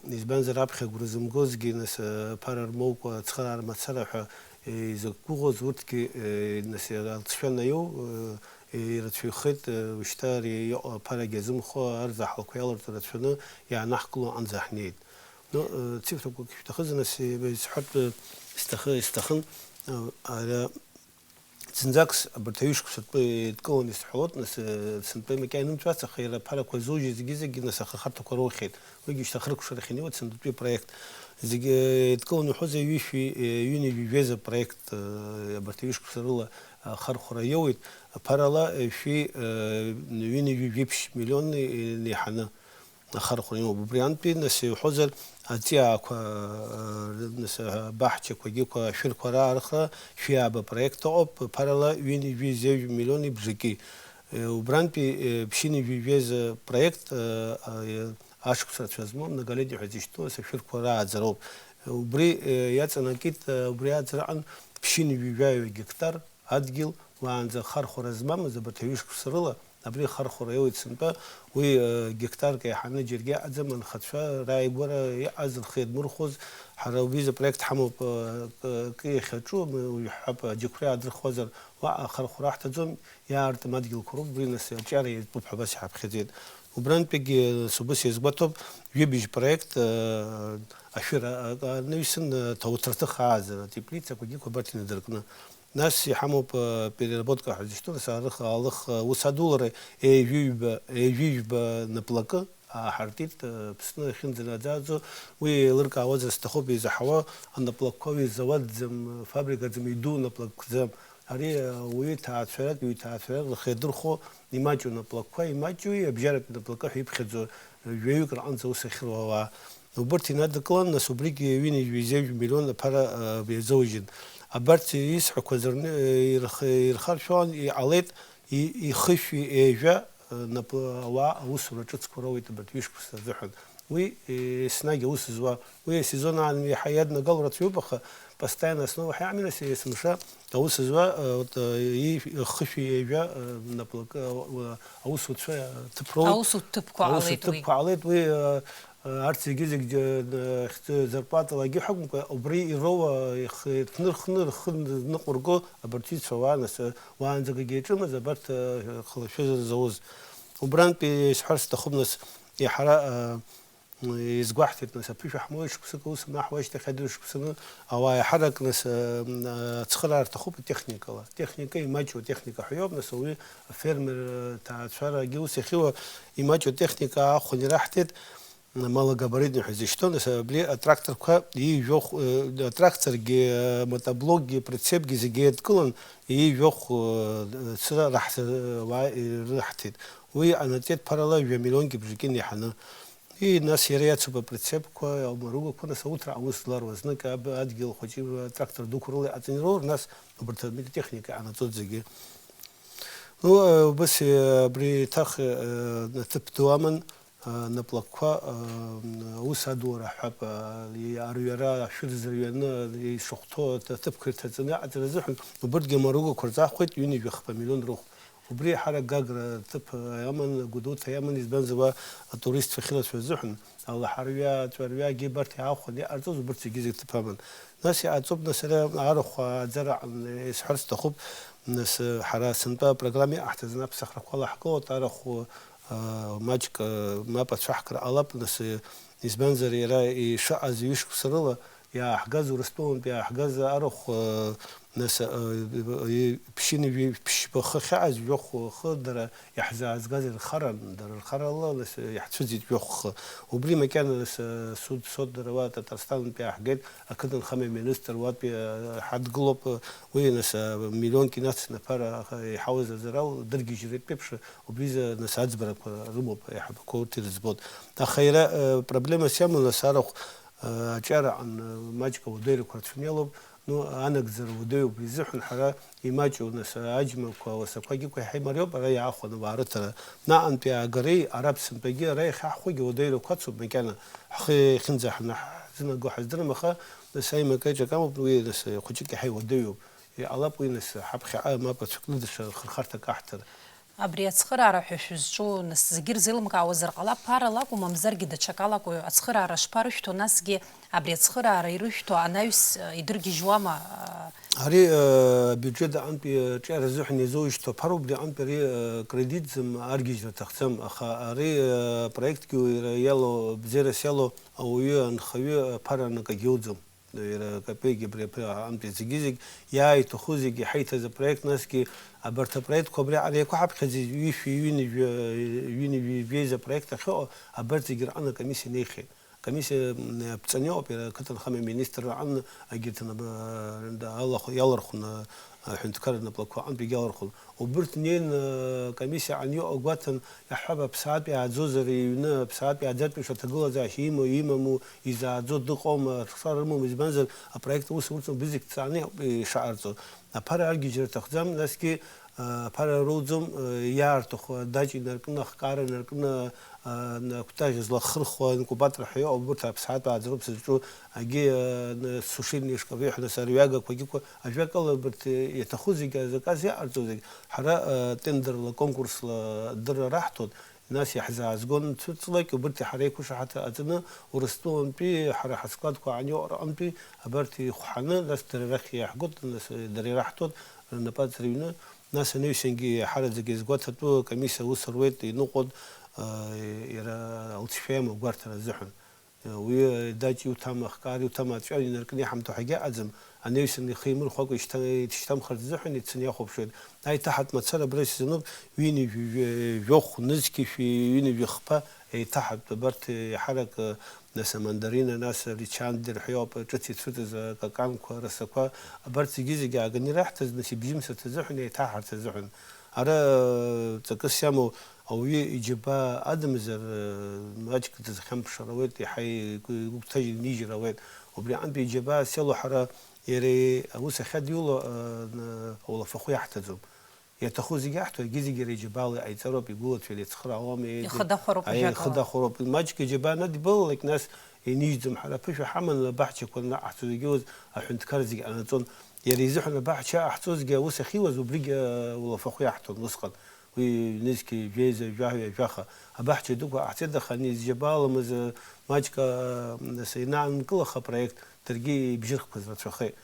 Избанзар, аԥхьа агәра зымгозгьы, нас, аԥара рмоукәа ацхыраара мацара ҳәа изықәгәыӷуаз урҭгьы, нас, алҵшәа наиоу, ирацәаҩхеит, ушьҭа ари иҟоу аԥарагьы азымхо арзаҳалқәа иаларҵо рацәаны иаанаҳкыло аҟынӡа ҳнеит. Ну, цифрақәак шәҭахызар, нас, исҳәартә сҭахы-, сҭахын, ара Зынӡаск абарҭ аҩышықәсатәы еидкыланы исҳәалоит, нас, э, сынтәа макьана инымҵәац, аха иара аԥарақәа зоужьыз зегьы-зегьы, нас, ахырхарҭақәа роухьеит. Уигьы шьҭа ахыркәшарахь инеиуеит сынтәатәи апроект. Зегьы, э, еидкыланы иҳәозар, ҩышәи, э, ҩынҩажәи жәеиза проект, э, абарҭ аҩышықәса рыла ахархәара иоуеит. Аԥарала, э, шәи, э, ҩынҩажәи жәиԥшь миллиони, э, инеиҳаны. Ахархәара имоуп. Убри антәи, нас, иуҳәозар, аҵиаақәа, э, нас, абаҳчақәагьы, ашәырқәа раархра, шәи ааба проект ыҟоуп, ԥарала ҩынҩажәи жәаҩа миллиони бжаки. Э, убрантәи, э, ԥшьынҩажәи жәеиза проект, э, э, ашықәс рацәа змоу, многолетний ҳәа зышьҭоу, нас, ашәырқәа рааӡароуп. Убри, э, иаҵанакит, э, убри ааӡараҟан ԥшьынҩажәи жәаҩа гектар адгьыл уаанӡа ахархәара змамыз абарҭ аҩышықәса рыла, Абри ахархәара иоуеит сынтәа, уи, э, гектарк еиҳаны џьаргьы аӡам, анхацәа рааигәара иҟаз рхы иадмырхәоз, ҳара убри изы апроект ҳамоуп, э, к-, кы иахьаҿу, м, уажә ҳҳәап, аџьықәреи аадырхуазар, уаҟа ахархәара ҳҭаӡом, иаартым адгьылқәа роуп, убри нас аҿиара иатәуп ҳәа абас иҳаԥхьаӡеит. Убрантәигьы, э, нас убас иазгәаҭоуп, ҩыбжь проект, э, ашәыра, э, анаҩсан, э, ҭауҭырҭых ааӡара, атеплицақәагьы қәабарҭ инадыркны. Нас иҳамоуп, э, переработка ҳәа зышьҭоу, нас арых, алых, э, ус адулара ҩажәи жәба, ҩажәи жәба наплакы ааҳартит, э, Аԥсны ахьынӡанаӡааӡо, уи еилыркаауазар сҭахуп, изаҳауа анаплакқәа уи зауадӡам, фабрикаӡам, иду наплакӡам. Ари, э, уаҩы ҭаацәарак, ҩ-ҭаацәарак рхы иадырхәо имаҷу наплакқәа, имаҷуи абжьаратәи наплакы ҳәа иԥхьаӡо, э, жәаҩык рҟынӡа аус ахьруа ауаа. Убырҭ инадкылан, нас убригьы ҩынҩажәи жәаҩа миллион аԥара, а, иазоужьын. Абарҭ исҳәақәаз рны-, ирх-, ирхаршәуан, иҟалеит, и-, ихышәи ҩажәа, а, нап-, ауаа аусура ҿыцқәа роуеит абарҭ ҩышықәса рзыҳәан. Уи, э, еснагь аус зуа, уи асезон аан еиҳа иаднагало рацәаҩуп, аха постоянно основа ҳәа амҩа нас есымша аус зуа, э, вот, э, и-, хышәи ҩажәа, э, наплакы, э, аусуцәа, э, ҭыԥ роуеит. Аусутә ҭыԥқәа Аусутә ҟалеит уи. ҭыԥқәа ҟалеит, уи, э, э, арҭ зегьы-зегь, э, хьӡы зарплаталагьы ҳәа акәымкәа, убри ироуа, ихы-, иҭнырхны, рхы ныҟәырго абарҭ ицәа уаа, нас, э, уаанӡагагьы иаҿымыз абарҭ, э, хылашәа зауз. Убрантәи исҳәар сҭахуп, нас, иаҳара, э, Изгәаҳҭеит, нас, аԥышәа ҳмоуит, шықәсык аус анаҳуа ашьҭахь адырҩаҽ шықәсаны ауаа иаҳарак, нас, э, ацхыраара рҭахуп атехникала. Атехника имаҷу, атехника ҳәа иоуп, нас, ауаҩы, афермер, э, ҭаацәарагьы ус иахьыуа имаҷу атехника аахәан ираҳҭеит, малогабаритный ҳәа изышьҭоу, нас, абри атракторқәа иижәохә, э, атракторгьы, э, мотоблокгьы, прицепгьы зегьы еидкылан, иижәохә, э, цыра раҳ-, э, уаа ирыҳҭеит. Уи анаҵеҭ ԥарала жәа миллионки бжаки неиҳаны. И, нас иара иацуп априцепқәа, амаругақәа, нас ауҭра аус зларуа, знык аб-, адгьыл хәыҷы, атрактор дуқәа рыла иҟаҵаны ироур, нас убарҭ атехника иҟанаҵоит зегьы. Ну, э, убас, э, абри еиҭах, э, ҭыԥ ду аман, э, наплакқәа, э, аус адура ҳәап, э, и-, арҩара, ашәыр зырҩаны, ишахәҭоу аҭ-, аҭыԥқәа ирҭаҵаны аҟаҵара азыҳәан, убырҭгьы амаругақәа рзаҳхәеит ҩынҩажәа хԥа миллион рыхә. Убри ҳара Гагра ҭыԥ иаман, Гәдоуҭа иаман, избанзар, уа атуристцәа ахьырацәоу азыҳәан, алаҳарҩа, аҵәарҩагьы абарҭ иаахәаны иҟарҵоз убырҭ зегьы-зегь ҭыԥ аман. Нас иҟаҵоуп, нас, ара арахә ааӡара аҟны исҳәарц сҭахуп, нас, ҳара сынтәа апрограмма иҟаҳҵаз аԥсахрақәа лаҳгылоит, арахә, а, маҷк, а, мап ацәаҳкра ҟалап, нас, избанзар, иара ишыҟаз ҩышықәса рыла, иааҳгаз, Урыстәылантә иааҳгаз арахә, э, нас, э, э, ԥшьынҩажәи ԥшьба хы ахьааз жәохә хы дара иаҳзаазгаз рхаран, дара рхарала, нас, э, иаҳцәыӡит жәохә хы. Убри макьана, нас, э, суд, сод дара уа Татарстанынтә иааҳгеит, ақыҭанхамҩа министр уатәи, э, ҳадгылоуп, э, уи, нас, э, миллионк инацны аԥара, аха иҳауз азарал дыргьежьратә еиԥш, убризы, нас, аӡбарақәа рымоуп, аиҳабақәа урҭ ирыӡбоит. Аха иара, э, проблемас иамоу, нас, арахә, Аҿиараҟны маҷк ауадаҩрақәа рацәаны иалоуп. Ну, анагӡара уадаҩуп, изыҳәан ҳара имаҷу, нас, аџьмақәа, ауасақәагьы еиҳа имариоуп ара иаахәаны ауаа рыҭара. Наҟынтәи аагареи, ара Аԥсынтәагьы ара иахьаҳхәагьы ауадаҩрақәа ацуп, макьана ҳхы иахьынӡаҳнаҳзынаго ҳаздырам, аха, нас, аимакы аиҿакы амоуп, уи, нас, хәыҷык иаҳа иуадаҩуп. Иҟалап уи, нас, ҳаԥхьаҟа мап ацәыкны даҽа хырхарҭак аҳҭар. Абри ацхыраара ҳәа шәызҿу, нас, зегьы ирзеилымкаауазар ҟалап, ԥарала акәу, мамзаргьы даҽакала акәу, ацхыраара шԥарышәҭо, насгьы абри ацхыраара ирышәҭо анаҩс, э, идыргьежьуама, э? Ари, э, абиуџьет аҟынтәи аҿиара азыҳәан иазоужьҭоу аԥара убри аҟынтәи ари, э, кредитӡам, аргьежьра аҭахӡам, аха ари, э, апроектгьы уаҩра иалоу, абзиарас иалоу ауаҩы, анхаҩы аԥара анакагьы иоуӡом. Иара акапеигьы абри аԥа-, аҟынтәи зегьы-зегь иааиҭаху зегьы иҳаиҭаз апроект, насгьы абарҭ апроектқәа абри аҟара еиқәҳаԥхьаӡеит, ҩышәи ҩынҩажәи, ҩынҩажәи жәеиза апроект ахьыҟоу, абарҭ зегьы рҟны акомиссиа неихьеит. Акомиссиа, м, ԥҵаны иҟоуп, иара ақыҭанхамҩа аминистр аҟны агьырҭ анапы-, алахә-, иалархәны, аҳәынҭқарра наплакқәа аҟынтәигьы иалархәын. Убырҭ неин, э, комиссиа аниоу агәаҭан, иаҳҳәап, аԥсаатә иааӡозар, иҩны аԥсаатә иааӡартә еиԥш аҭагылазаашьа имоу, имаму, изааӡо дыҟоума, рхшара рымоума, избанзар, апроект аус урҭ убри зегь ҭҵааны иҟ-, ишаҟарҵо. Аԥара аргьежьра рҭахӡам, насгьы, э, аԥара роуӡом, э, иаартыху адаҷ инаркны, ахкаара инаркны, э, акәтаӷь злахырхуа инкубатор ҳәа иҟоуп, урҭ аԥсаатә ааӡароуп зызҿу, агьи, э, н-, сушильный шкаф ҳәа, нас, арҩагақәа, агьиқәа, ажәакала, абарҭ, э, иаҭаху зегь, азаказ иаҟарҵо зегь, ҳара, э, тендерла, конкурсла адырра раҳҭоит, нас иаҳзаазгон цәырҵлак, убырҭ ҳара иқәышаҳаҭра ҟаҵаны, Урыстәылантәи ҳара ҳаскладқәа аниоу рҟынтәи абарҭ ихәҳаны, нас дара рахь иаҳгоит, нас, э, дара ираҳҭоит, рнапы аҵарҩны, нас анаҩсангьы иаҳараӡак иазгәаҭатәу акомиссиа аус руеит, иныҟәоит, э, иара алҵшәа иамоу агәарҭара азыҳәан. Уи адаҷ иуҭама, ахкаара иуҭама, аҵәҩан инаркны иҳамҭо ҳәагьы ыҟаӡам. Анаҩсан ихы имырхәакәа ишьҭа-, дышьҭамхырц азыҳәан ицаны иахәаԥшуеит. Аиҭаҳатә мацара абра исзануп, ҩынҩажәи жәохә нызқьи шәи ҩынҩажәи хԥа еиҭаҳатә, абарҭ еиҳарак, нас, амандарина, нас, аричанди рҳәоуп, ҿыц ицәыҵыз акаканқәа, арасақәа, абарҭ зегьы-зегьы ааганы ираҳҭаз, нас, ибжьымсырҭа азыҳәан, еиҭаҳарҭа азыҳәан. Ара, ҵакыс иамоу ауаҩы иџьабаа адамзар, маҷк дызхьамԥшыр ауеит, иаҳа игәы, игәы гәҭажьны инижьыр ауеит. Убри аҟынтәи иџьабаа село ҳара иара аус ахьадиуло, а, н-, аулафахәы иаҳҭаӡом. Иаҭаху зегьы аҳҭо, егьи-зегьы иара иџьабаала иҟаиҵароуп, игәылацәа иреицхраауам, еи-, Ихы дахәароуп аи, ихы ажәакала. Дахәароуп. Маҷк иџьабаа надибалалак, нас инижьӡом. Ҳара аԥышәа ҳаман абаҳчақәа анаҳҵоз, егьиуаз аҳәынҭқар зегьы ҟанаҵон. Иара изыҳәан абаҳча аҳҵозгьы аус ахьиуаз убригь, э, улафахәы иаҳҭон усҟан. Уи ҩнызқьи жәеиза жәаҩа жәаха абаҳча дуқәа ҟаҳҵеит, аха ани зџьабааламыз, э, маҷк, э, нас ианаанкылаха апроект, даргьы ибжьырхқәаз рацәахеит.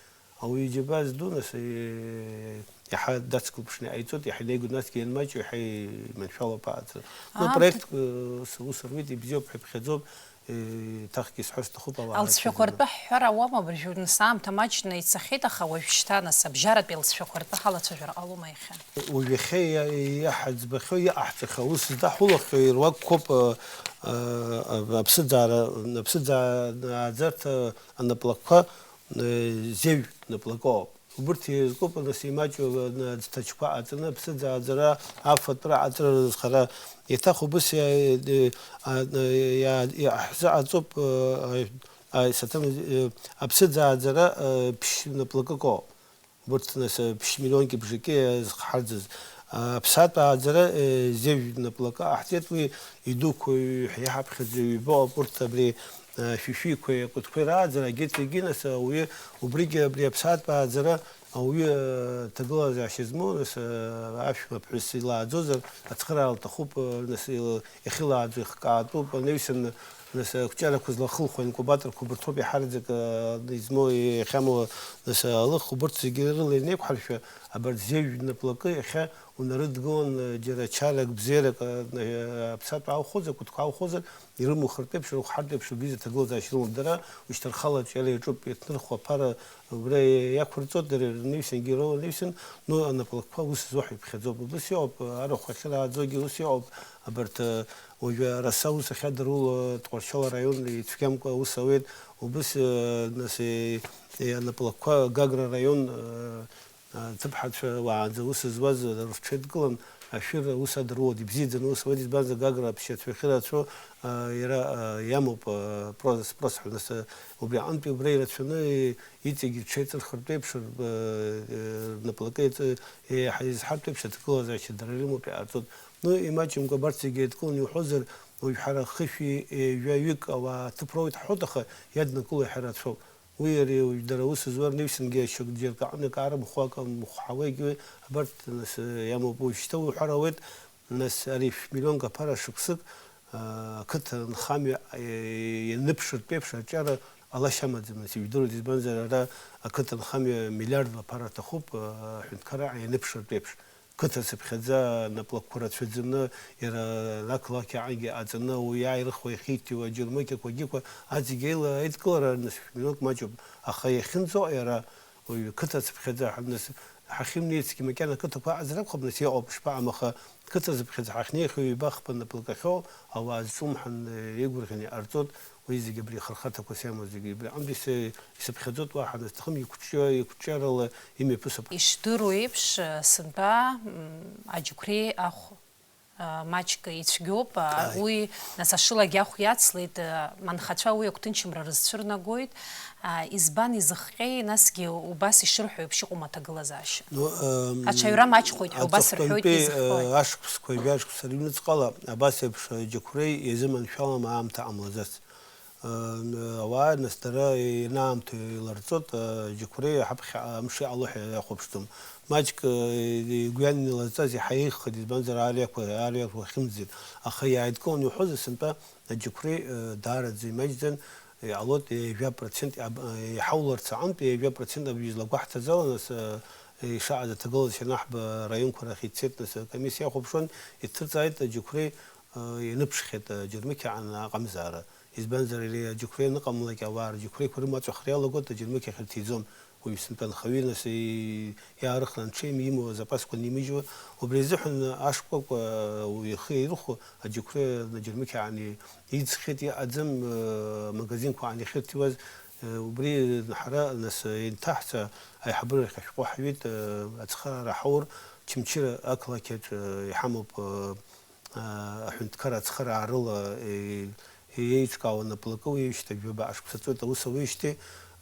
Ауаҩы иџьабаа зду, нас, э, иаҳа дацклаԥшны иҟаиҵоит, иаҳа инеигоит, насгьы ианмаҷу, иаҳа иманшәалоуп ааӡара. Ну, Аамҭа- апроект, э, с-, ус руит, ибзиоуп ҳәа иԥхьаӡоуп, э, еиҭахгьы исҳәар сҭахуп ауаа Алҵшәақәа рацәаӡаны. Ртәы ҳҳәар ауама, абыржәы, нас, аамҭа маҷны ицахьеит, аха уажәшьҭа, нас, абжьаратәи алҵшәақәа ртәы ҳалацәажәар ҟалома иахьа? Уажә иахьа иа-, иаҳаӡбахьоу, иҟаҳҵахьоу, аус здаҳулахьоу ируакқәоуп, э, э, аԥсыӡаара, аԥсыӡааӡарҭа анаплакқәа, э, зеҩ наплакоуп. Убырҭ иркуп, нас, имаҷу, э, ӡҭачқәа аҵаны, аԥсыӡааӡара, афатәра, аҵара рызхара. Еиҭах убыс иа-, э, а, э, иа-, иа-, ҳзыҟаҵоуп, э, а, а, саҭым, э, аԥсыӡааӡара, э, ԥшь наплакыкоуп. Убырҭ, нас, э, ԥшь миллионки бжаки, э, зхҳарӡыз. А, аԥсаатә ааӡара, э, зеҩ наплакы аҳҵеит, уи идуқәа ҩ-, иҳаԥхьаӡа ҩба ыҟоуп, урҭ абри, э, шәишәиқәеи акәытқәеи рааӡара, егьырҭ зегьы, нас, ауаҩы, убригьы абри аԥсаатә ааӡара ауаҩы, э, ҭагылазаашьа змоу, нас, э, аԥшәма ԥҳәыс илааӡозар, ацхыраара лҭахуп, э, нас, ил-, иахьылааӡо ихкаатәуп, анаҩсан, нас, э, ақәҿиарақәа злахылхуа инкубаторқәа убырҭоуп иаҳараӡак, э, измоу, иахьамоу, нас, э, алых, убырҭ зегьы рыла инеиқәҳаршәа, абарҭ зеҩ наплакы иахьа унарыдгылан, э, џьара чарак, бзиарак, э, э, аԥсаатә аухозар, акәытқәа аухозар, ирымоу хыртәеиԥш, рыхәҳартәеиԥш убри изы аҭагылазаашьа рымоуп. Дара ушьҭархалаҿ иара иаҿуп, иаҭнырхуа аԥара убра иақәырҵоит, дара ирнеҩсангьы ироуа анаҩсан, ну, анаплакқәа ус зуа ҳәа иԥхьаӡоуп. Убыс иҟоуп, арахә ахьырааӡогьы ус иҟоуп, абарҭ, э, уажәы араса аус ахьадырула Тҟәарчал араион ицәгьамкәа аус ауеит, убыс, э, нас, э, э, анаплакқәа Гагра араион, э, Аҭыԥҳацәа уаанӡа аус зуаз рҽеидкылан, ашәыр аус адыруан, ибзиаӡаны аус ауеит, избанзар, Гагра аԥсшьацәа ахьырацәоу, а, иара, а, иамоуп, а, спрос, спрос ҳәа, нас, а, убри аҟынтәи убра ирацәаны, и-, иҵегь рҽеиҵырхыртә еиԥш, р-, а, рнаплакы еиҵы-, еиҳа изҳартә еиԥш аҭагылазаашьа дара ирымоуп, иҟарҵоит. Ну, имаҷымкәа абарҭ зегьы еидкыланы иуҳәозар, уажә ҳара хышәи ҩажәаҩык ауаа аҭыԥ роуеит ҳҳәоит, аха иаднакыло иаҳа рацәоуп. Уи иара уажә дара аус зуа рнаҩсангьы ачакгьы ркаҟны акы аарымхәо, акы мхәҳауеигьы абарҭ, нас, иамоуп. Уажәшьҭа уҳәар ауеит, нас, ари шә-миллионк аԥара шықәсык, аа, ақыҭа нхамҩа, е-, ианыԥшыртә еиԥш аҿиара ҟалашьа амаӡам, нас, ижәдыруеит, избанзар, ара ақыҭа нхамҩа миллиардла аԥара аҭахуп, аа, аҳәынҭқарра ианыԥшыртә еиԥш. Қыҭа цыԥхьаӡа наплакқәа рацәаӡаны, иара ақалақь аҟынгьы аҵаны, уи иааирыхуа иахьиҭиуа аџьармыкьақәа, агьықәа, аӡегьы еила аидкылара, нас, шә-миллионк маҷуп, аха иахьынӡоҟа иара, уаҩы қыҭа цыԥхьаӡа, ҳа-, нас, ҳахьымнеицгьы макьана ақыҭақәа аҟазар акәхап, нас, иҟоуп, ишԥаҟам, аха қыҭа цыԥхьаӡа ҳахьнеихьоу ҩба-хԥа наплакахьоу ауаа зҿумҳан, еигәырӷьаны иҟарҵоит. Уи зегьы абри ахырхарҭақәа сиамоу зегьы абри аҟынтәи са исыԥхьаӡоит, уаҳа насҭахым, иқәҿиа-, иқәҿиарала имҩаԥысып. Ишдыру еиԥш, сынтәа, м, аџьықәреи ахә, а, маҷк ицәгьоуп, а, Ааи. Уи, нас, ашылагьы ахә иацлеит, а, анхацәа уи агәҭынчымра рызцәырнагоит, а, избан изыхҟьеи, насгьы убас ишырҳәо еиԥш иҟоума аҭагылазаашьа? Ну, ам, Аҽаҩра маҷхоит ҳәа убас рҳәоит, аҵыхәтәантәи, изыхҟьои? Э, ашықәсқәа, жәа-шықәса рыҩныҵҟала абас еиԥш, э, аџьықәреи иазыманшәалам аамҭа ҟамлаӡац. Э, н-, ауаа, нас, дара ианаамҭоу иларҵоит, э, аџьықәреи ҳаԥхьаҟа амш иҟало ҳәа иахәаԥшӡом. Маҷк, э, игәы ианан илазҵаз иаҳа еиӷьхеит, избанзар, аариақәа, аариақәа хьымӡеит. Аха иааидкыланы иуҳәозар, сынтәа аџьықәреи, э, даараӡа имаҷӡан, иҟалоит, ҩажәа процент иаб-, э, иҳауларц аҟынтә, ҩажәа процент абри злагәаҳҭаз ала, нас, э, ишаҟаз аҭагылазаашьа анаҳба араионқәа рахь ицеит, нас, акомиссиа иахәаԥшуан, иҭырҵааит аџьықәреи, э, ианыԥшхьеит, э, аџьармыкьа аҟны аҟамзаара. Избанзар, ари аџьықәреи аныҟамлак, ауаа рџьықәреиқәа рымаҵәахра иалагоит, аџьармыкьа ахьырҭиӡом. Уаҩ сынтәа анхаҩы, нас, и-, иаарыхны анҽеим, имоу азапасқәа анимыжьуа, убри азыҳәан ашкәакәа, уаҩ ихы ирыхәо аџьықәреи аџьармыкьа аани иӡхьеит, иҟаӡам, э, магазинқәа аан иахьырҭиуаз, э, убри ҳара, нас, э, инҭаҳҵа аиҳабыра рахь ашәҟәы ҳҩит, э, ацхыраара ҳаур, Чымчыра ақалақь аҿы иҳамоуп, э, э, аҳәынҭқар ацхыраарыла, э, еиҿкаауа наплакы уиижьҭеи, жәаба ашықәса ҵуеит аус ауижьҭеи,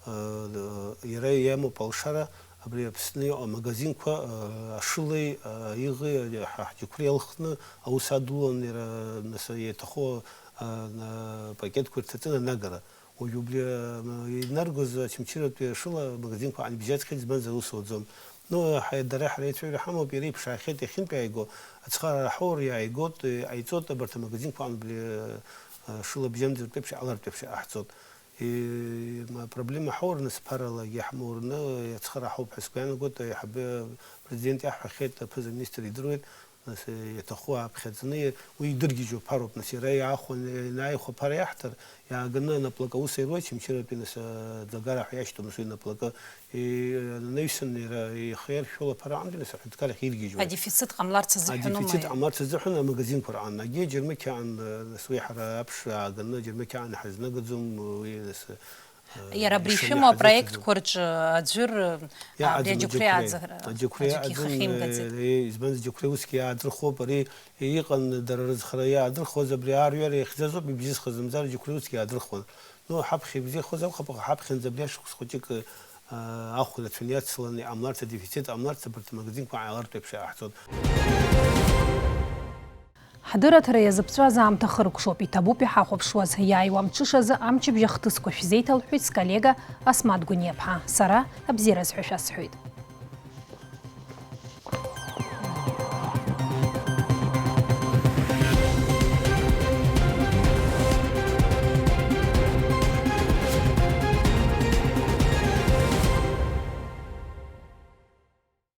э, иара иамоуп алшара, Абри Аԥсны иҟоу амагазинқәа, а, ашылеи, а, иӷеи, а, ҳа-, ҳџьықәреи алхны аус адулан иара, нас, иаҭаху, а, на-, пакетқәа ирҭаҵаны анагара. Уажә убри, а, инаргоз Очамчыратәи ашыла амагазинқәа анбжьаҵәҟьеит, избанзар, аус ауӡом. Ну, ҳа-, дара ҳара еицәажәара ҳамоуп, иара иԥшаахьеит иахьынтә иааиго, ацхыраара ҳаур иааигот, иҟаиҵот, абарҭ амагазинқәа аҟны убри, а, шыла бжьамӡыртә еиԥш, иҟалартә еиԥш иҟаҳҵот. И, ма-, проблема ҳаурны, сԥаралагьы ҳмоурны, иацхыраа ҳауп ҳәа сгәы иаанагоит, аиҳабы апрезидент иаҳҳәахьеит, аԥыза-министр идыруеит, нас, иаҭаху ааԥхьаӡаны, уи идыргьежьуа ԥароуп, нас, иара иаахәан, ианааихәа ԥара иаҳҭар, иааганы анаплакы аус ируеит, Очамчыратәи, нас, аӡлагара ҳәа иашьҭоу, нас, уи анаплакы, и-, анаҩсан, иара ихы иаршәуа аԥара аҟынтәи, нас, аҳәынҭқарахь иргьежьуа. Адефицит ҟамларц азыҳәан аума? Адефицит ҟамларц азыҳәан амагазинқәа рҟан, агьи аџьармыкьаан, нас, уи ҳара аԥш ааганы аџьармыкьаан ҳазнагаӡом, уи, нас, Иара абри ишәымоу апроектқәа рҿы аӡәыр, иа-, абри аӡым, аџьықәреи аџьықәреи. Аӡ-, Аџьықәреи аӡәгьы аӡым, ихахьимгаӡеит. Э, избанзар, аџьықәреи усгьы иаадырхуеит, ари иҟан дара рызхара иаадырхуаз, абри аарҩара иахьӡазоуп, ибжьысхаӡамзар, аџьықәреи усгьы иаадырхуан. Ну, ҳаԥхьа ибзиахоз акәхап, аха ҳаԥхьанӡа абри ашықәс хәыҷык, а, ахә рацәаны иацланы иҟамларц, адефицит ҟамларц, абарҭ амагазинқәа аалартә еиԥш иҟаҳҵон. Ҳдырраҭара иазыԥҵәаз аамҭа хыркәшоуп, иҭабуп иҳахәаԥшуаз, иааиуа амҽышазы амчыбжь ахҭысқәа шәзеиҭалҳәеит сколлега Асмаҭ Гәыниаԥҳа, сара абзиараз ҳәа шәасҳәоит.